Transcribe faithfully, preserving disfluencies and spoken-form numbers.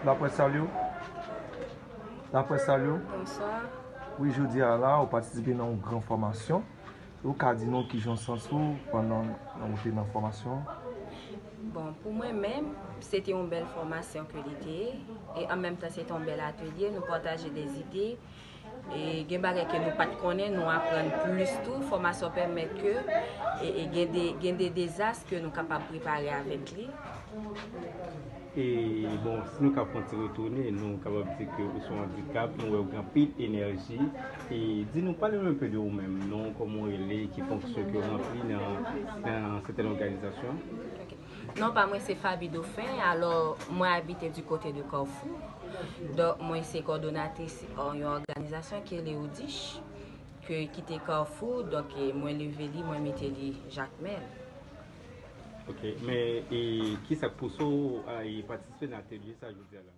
Laprès salye w. Laprès salye w. Bonswa. Wi, jodi a la, ou patisipe nan yon gran fòmasyon. Ou ka di nou kijan w santi w pandan ou te nan fòmasyon an? Bon, pou mwen menm, se te yon bèl fòmasyon ke li te ye. E an menm tan, se te yon bèl atelye. Nou pataje de zide. E gen bagay ke nou pa t konnen, nou aprann plis tou. Fòmasyon pèmèt ke e, e gen de, gen de dezas ke nou kapab prepare avèk li. E bon, si nou ka fè yon ti retounen, nou kapab di ke ou se yon andikap, nou wè ou gen anpil enèji. E di nou, pale nou enpe de ou menm, non, kòman w rele, ki fonksyon ke w ranpli nan, nan sètèn òganizasyon. Non pa mwen se Faby Dauphin, alò mwen abite di kote de Kafou. Donk mwen se kòdonatris yon òganizasyon ki rele Oudich, ke kite Kafou, donk e, mwen leve li, mwen mete li Jakmèl. Ok, men e kisa k pouse w a e patisipe nan atelye sa jodi a la?